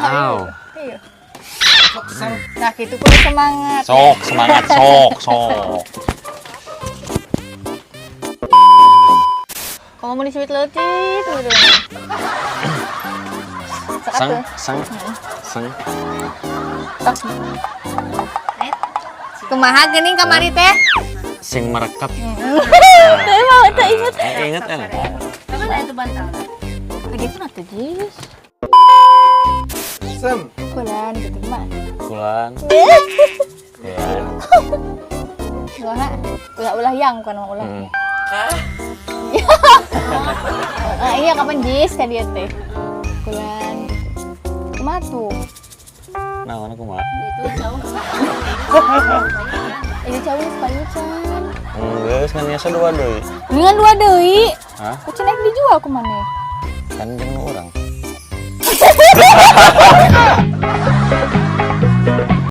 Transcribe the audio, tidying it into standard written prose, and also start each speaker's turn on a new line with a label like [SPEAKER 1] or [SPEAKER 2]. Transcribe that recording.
[SPEAKER 1] Aw.
[SPEAKER 2] Iya. Nah, gitu kudu semangat.
[SPEAKER 1] Sok semangat, sok sok.
[SPEAKER 2] Kalau mau disuit leutik gitu.
[SPEAKER 1] Sang sang sang.
[SPEAKER 2] Tos. Kumaha geuning kamari teh?
[SPEAKER 1] Sing merekat.
[SPEAKER 2] Teh mau teh inget.
[SPEAKER 1] Inget kan?
[SPEAKER 3] Kapan itu bantal?
[SPEAKER 2] Begitu atuh, Jis.
[SPEAKER 4] Sem.
[SPEAKER 2] Kulan gitu mah.
[SPEAKER 1] Kulan. Ya.
[SPEAKER 2] Ulah ulah ulah yang bukan ulah. Ah, iya kapan Jis ka dieu teh? Kulan gitu. Kumaha tuh?
[SPEAKER 1] Nah, mana kumaha?
[SPEAKER 3] Itu jauh.
[SPEAKER 2] Ini jauh geus payu can.
[SPEAKER 1] Geus ngan biasa dua deui.
[SPEAKER 2] Dengan dua deui.
[SPEAKER 1] Hah?
[SPEAKER 2] Kucing naik dijual ku maneh?
[SPEAKER 1] Kan jeung nu urang.